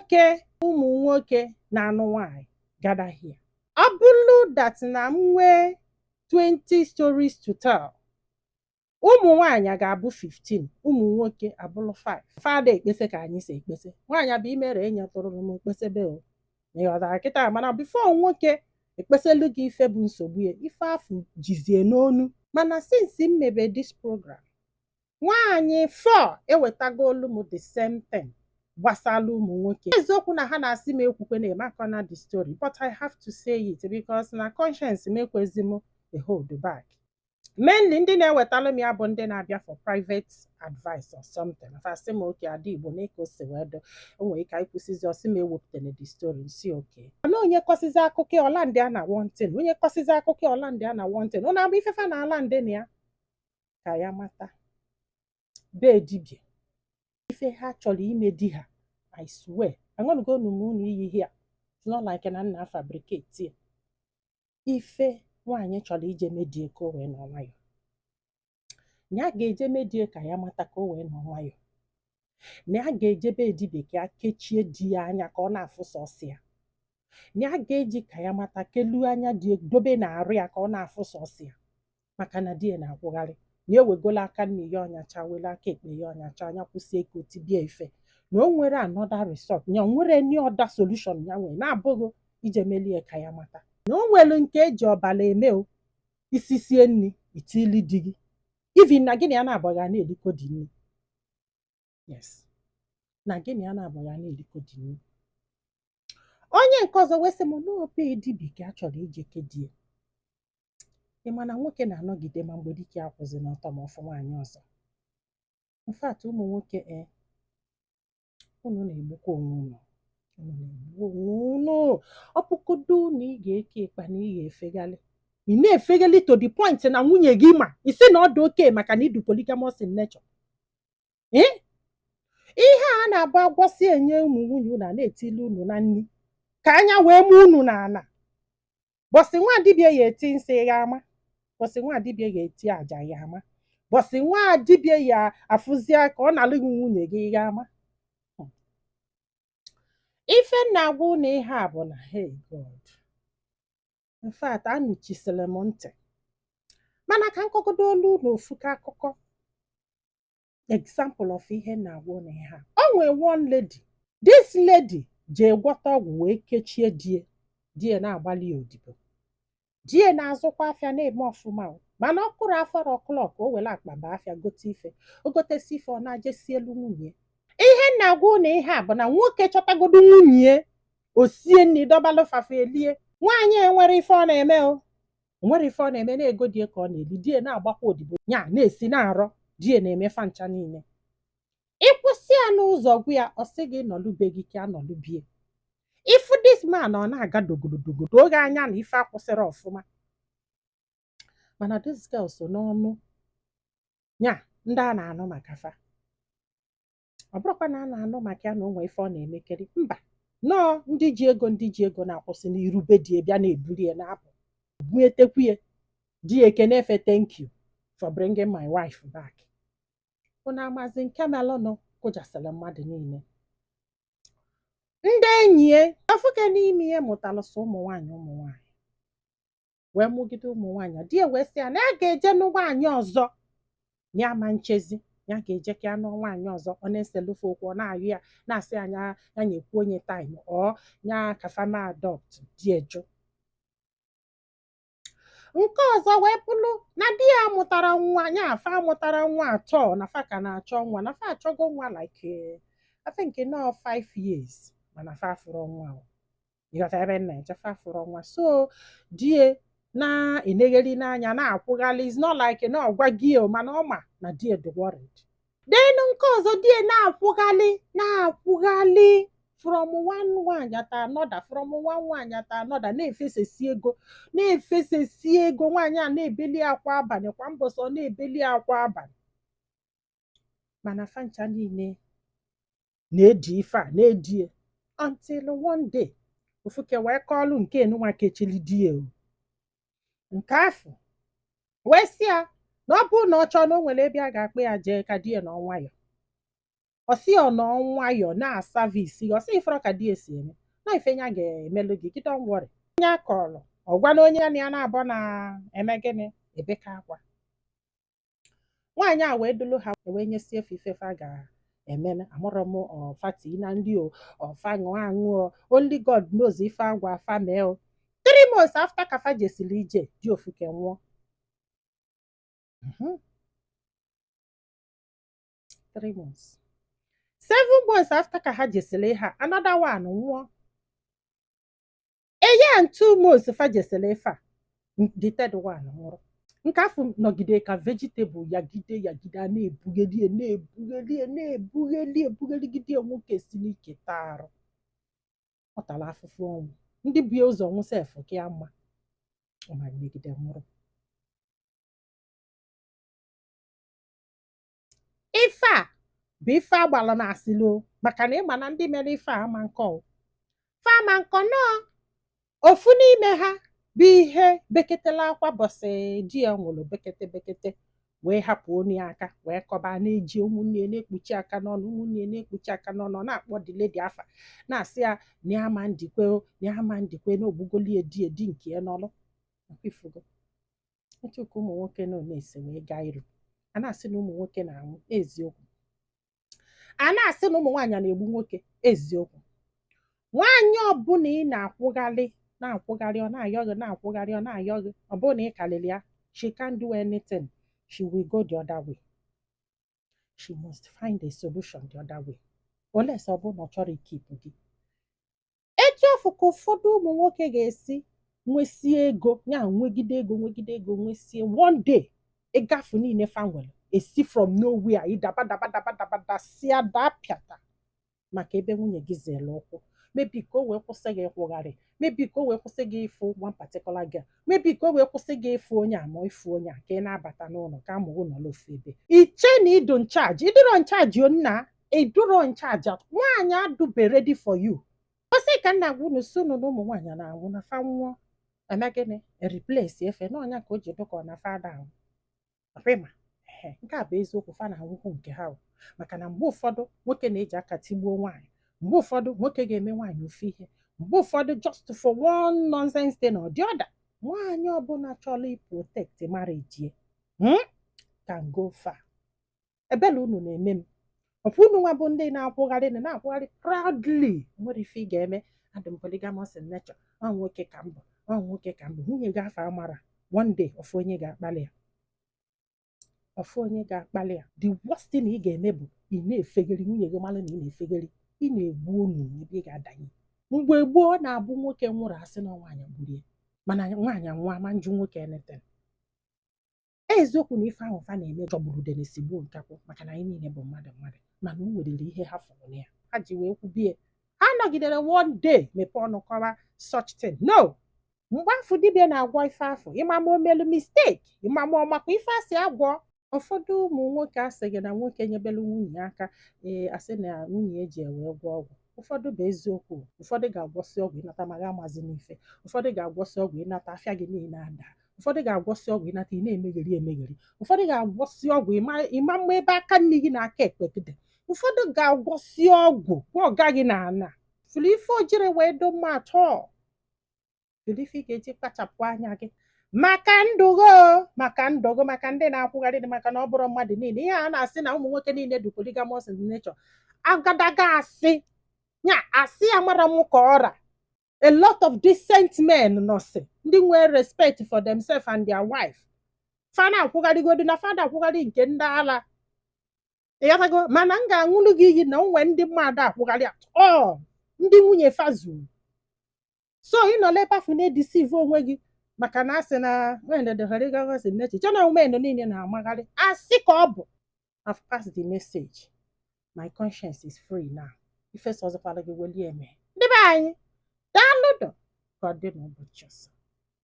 Nwoke, ụmụ nwoke na-anụ nwaanyị, gather here. Ọ bụrụ that na m nwee 20 stories to tell, ụmụ nwaanyị ga-abụ 15, ụmụ nwoke abụrụ 5. Fada ekpese ka anyị si ekpese. Nwaanyị bụ imere enyetụrụ m ekpesebe o, ịghọtara kịta? Mana before nwoke ekpeselu gị ife bụ nsogbu ya, ife afụ jizie n'onu. Mana since m mebe this program, nwaanyị 4 ewetagolu m the same thing gbasara ụmụ nwoke. Eziokwu na ha na-asị m ekwukwe na emakọna the story, but I have to say it because na conscience m ekwezi m a hold back. Mainly ndị na-ewetalụ m ya bụ ndị na-abịa for private advice or something. Fasị m oke ada Igbo na ka o si wee do, o nwere ike ịkwụsịzi ọsị m ewepụtara the story nsi oke. Mana onye kọsịzi akụkọ ọla ndị a na wanting, onye kọsịzi akụkọ ọla ndị a na wanting, ọ na-agba ifefa na ala ndị na ya ka ya mata bee dibịa ife ha chọrọ ime di ha. I swear, aṅụrụgo m unu iyi here. It's not like na nna fabricate ya. Ife nwaanyị chọrọ ije medie ka o wee nọ nwayọ, na ya ga-eje medie ka ya mata ka o wee nọ nwayọ, na ya ga-ejebe dibịa ka ya kechie di ya anya ka ọ na-afụ sọsọ ya, na ya ga-eji ka ya mata keluo anya di dobe na-arụ ya ka ọ na-afụ sọsọ ya, maka na di ya na-akwụgharị, na ewegola aka nne ya ọnyacha, wele aka ekpe ya ọnyacha anya, kwụsị ego tibia ife, na o nwere another resort, ya o nwere any other solution ya nwere na-abụghị ije melie ka ya mata. Na o nwere nke eji ọbala eme o isi sie nri itili di gị, even na gị na ya na-abụ ya na-erikọ di nri. Yes, na gị na ya na-abụ ya na-erikọ di nri. Onye nke ọzọ wee sị m n'obe dibịa ka a chọrọ ije kedie. Ị ma na nwoke na-anọgide ma mgbe dike akwụzi n'ọtọ ma ọfụ nwaanyị ọzọ. In fact, ụmụ nwoke, e unu na-egbukwa onwe unu, unu na-egbu onwe unu. Ọ bụgodo na ị ga-eke ịkpa na ị ga-efeghalị, ị na-efeghalị to the point na nwunye gị ma isi na ọ dị oke maka na ịdụ polygamous in nature. Ee, ihe a na-abụ agwọsị enye ụmụ nwunye unu a na-etili unu na nri ka anya wee mụ unu n'ala. Bọsị nwa dibịa ya eti nsị ya ama, bọsị nwa dibịa ga-eti aja ya ama, bọsị nwa dibịa ya afụzie ka ọ na-alụghị nwunye gị ya ama. Ife m na-agwa unu ihe a bụ na, hey God, in fact, anụchisịrị m ntị. Mana ka nkọgodo olu unu ofuka akụkọ, example of ihe m na-agwa unu ihe a. O nwee one lady. This lady jee gwọta ọgwụ wee kechie die. Die na-agbalị ya odibo, die na-azụkwa afịa na-eme ọfụma o. Mana ọ kụrụ afọrọ o'clock, o were akpa baa afịa gote ife. O gotesi ife, ọ na-ajesi elu nwunye. Ihe m na-agwa unu ihe a bụ na nwoke chọtagodo nwunye, o sie nri dọbalụ fafa elie. Nwaanyị enwere ife ọ na-eme o, o nwere ife ọ na-eme na-ego die ka ọ na-eli. Die na-agbakwa odibo ya, na-esi na-arọ, die na-eme fa ncha niile. Ịkwụsị ya n'ụzọ gwa ya, ọ sị gị nọlube gị ka anọlubie. Ifu this man, ọ na-aga dogodogodo oge anya na ife akwụsịrị ọfụma. Mana this girl so n'ọnụ ya ndị a na-anụ maka fa. Ọ bụrụkwa na a na-anụ maka ya na o nwee ife ọ na-emekeri, mba, nọọ ndị ji ego, ndị ji ego na-akwụsị n'irube di ya bịa na-ebuli ya na-apụ buetekwu ya. Di ya ekene efe, "Thank you for bringing my wife back." Unu amazi nke melụnụ kụjasịrị mmadụ niile. Ndị enyi ya ofuke n'ime ihe mụtara sọ ụmụ nwaanyị, ụmụ nwaanyị wee mụgide ụmụ nwaanyị. Di ya wee sị ya na ya ga-eje nụ nwaanyị ọzọ, na ya ma nchezi, ya ga-eje ka ya nụọ nwaanyị ọzọ. Ọ na-eselufe okwu, ọ na-ayụ ya, na-asị ya ya nyekwu onye time ọ ya ka fama adopt. Di eju. Nke ọzọ wee bụrụ na di ya mụtara nwa ya, afa mụtara nwa atọ, na fa ka na-achọ nwa, na fa achọgo nwa like I think nọọ 5 years, mana fa afụrọ nwa o. Ịghọta ebe m na-eje? Fa afụrọ nwa. So die na-enegheri n'anya na-akwụghalị. It's not like na ọgwa gị o, mana ọ ma na die dị worried. Then nke ọzọ, die na-akwụghalị, na-akwụghalị from one nwaanyị to another, from one nwaanyị to another, na-efesesi ego, na-efesesi ego. Nwaanyị a na-ebeli akwa abalị kwa mbọsị, ọ na-ebeli akwa abalị. Mana fancha niile na-edi ife a na-edie until one day ofuke wee kọọlụ nke enunwa kechili die o. Nke afọ wee sị ya na ọ bụrụ na ọ chọọ na o nwere ebe a ga-akpọ ya jee ka die na ọnwayọ. Ọ sị ya ọ nọ nwayọọ na service ya. Ọ sị ifọrọ ka di esi eme na ife ya ga-emelụ gị gị, don't worry. Onye akọrọ ọ gwa na onye ya na ya na-abọ na-eme gịnị, ebeka akwa. Nwaanyị a wee dulu ha wee nyesie efe ife fa ga-eme. Amụrọ m ọfati na ndị o ọfa ṅụọ aṅụọ, only God knows ife agwa afa mee o. 3 months after ka fa jesiri ije di ofuke nwụọ. 3 months, 7 months after ka ha jesiri ha, another one nwụọ. A year and 2 months fa jesiri ife a, the third one nwụrụ. Nke afọ nọgide ka vegetable yagide yagide, a na-ebugheli ya, na-ebugheli ya, na-ebugheli, ebugheligide ya. Nwoke si n'ike taa arụ, ọ tara afụfụ ọnwụ. Ndị bu ya ụzọ nwụ sef ka ya mma, ọ ma megide nwụrụ. Ife a bụ ife agbala na asịlị o, maka na ịma na ndị mere ife a ama nkọ o. Fa ama nkọ nọọ ofu n'ime ha bụ ihe beketela akwa bọsị di ya nwụrụ, bekete bekete wee hapụ onu ya aka wee kọba, na-eji ụmụnne ya na-ekpuchi aka n'ọnụ, ụmụnne ya na-ekpuchi aka n'ọnụ. Ọ na-akpọ the lady afa, na-asị ya na ya ama ndikwe o, na ya ama ndikwe na ogbugoli di di nke ya n'ọlụ. Ifugo etu ka ụmụ nwoke nọ na-ese wee gaa iru. A na-asị na ụmụ nwoke na-anwụ, eziokwu. A na-asị na ụmụ nwaanyị na-egbu nwoke, eziokwu. Nwaanyị ọbụla ị na-akwụgharị na-akwụgharị, ọ na-ayọ gị, na-akwụgharị, ọ na-ayọ gị, ọ bụrụ na ị karịrị ya, she can't do anything, she will go the other way. She must find a solution the other way, unless ọ bụrụ na ọ chọrọ ikipụ gị. Etu afọ ka ụfọdụ ụmụ nwoke ga-esi nwesie ego ya, nwegide ego, nwegide ego, nwesie, one day ịgafu niile fa nwere esi from nowhere ịdaba daba daba daba dasịa daa pịata maka ebe nwunye gị zere ụkwụ. Maybe ka o wee kwụsị gị ịkwụgharị, maybe ka o wee kwụsị gị ịfụ one particular girl, maybe ka o wee kwụsị gị ịfụ onye a ma ịfụ onye a, ka ị na-abata n'ụlọ ka amụghị nọrọ ofu ebe. Iche na ịdụ in charge, ịdịrọ in charge o nna, ịdụrọ in charge. Nwaanyị adụbe ready for you. Kwesị ka nna gwa unu si unu na ụmụ nwaanyị na-anwụ na fa nwụọ, eme gịnị? Replace efe na ọnya ka o ji dụka ọ na fa ada anwụ ọpịma. Ehe, nke a bụ eziokwu. Fa na-anwụkwu nke ha o, maka na mgbe ụfọdụ nwoke na-eji aka tigbuo nwaanyị, mgbe ụfọdụ nwoke ga-eme nwaanyị ofu ihe, mgbe ụfọdụ just for one nonsense thing or the other. Nwaanyị ọbụla chọrọ iprotect marriage ye can go far. Ebele unu na-eme m ọkwa unu nwa bụ ndị na-akwụgharị na na-akwụgharị proudly nwere ife ị ga-eme. Adị m polygamous in nature, ọ nwoke ka m bụ, ọ nwoke ka m bụ. Nwunye gị afọ amara, one day ofu onye ga-akpali ya, ofu onye ga-akpali ya. The worst thing ị ga-eme bụ ị na-efegharị nwunye gị, malụ na ị na-efegharị, ị na-egbu onunu ebe ị ga-adanye. Mgbe gboo, ọ na-abụ nwoke nwụrụ, asị na nwaanyị gburu ya, mana nwaanyị nwa ma njụ nwoke anything. Eziokwu na ife ahụ fa na-eme jọgburu udene si gbuo nkakwụ, maka na anyị niile bụ mmadụ mmadụ, mana o nweriri ihe ha fụrụ na ya ha ji wee kwubie. Ha nọgidere one day mepee ọnụ kọwa such thing. No mgbe afọ dibịa na-agwọ ife afọ, ịma ma o melu mistake, ịma ma ọ makwa ife asị agwọ. Ụfọdụ ụmụ nwoke asị gị na nwoke nyebelu nwunye aka, ee, asị na nwunye eji wee gwọ ọgwụ. Ụfọdụ bụ eziokwu. Ụfọdụ ga-agwọsị ọgwụ ịnata ma ga amazi n'ife. Ụfọdụ ga-agwọsị ọgwụ ịnata, afịa gị niile ada. Ụfọdụ ga-agwọsị ọgwụ ịnata, ị na-emegheri emegheri. Ụfọdụ ga-agwọsị ọgwụ ịma mma ebe aka nne gị na aka ekpe gị dị. Ụfọdụ ga-agwọsị ọgwụ gwa ọga gị na ana fụrụ ife ojiri wee do mma atọ. Kedu ife ị ga-eji kpachapụ anya gị maka ndụgo, maka ndụgo, maka ndị na-akwụgharị dị, maka na ọ bụrụ mmadụ niile ihe a na-asị na ụmụ nwoke niile dị polygamous in nature, agadaga asị nya asị amara m ka ọra. A lot of decent men nọsị, ndị nwere respect for themselves and their wife, fa na-akwụgharịgodu na fa na-akwụgharị nke ndị ala, ịghọtago? Mana m ga-aṅụrụ gị iyi na onwe ndị mmadụ akwụgharị at all, ndị nwunye fa zuru. So ị nọ ebe afọ na-edeceive onwe gị, maka na asị na men dị polygamous in nature, chena women niile na-amagharị. Asị ka ọ bụ. I've passed the message, my conscience is free now. Ife ọzọkwala gị welie eme. Ndị be anyị, daalụdụ. Ka ọ dị n'ụbọchị ọzọ.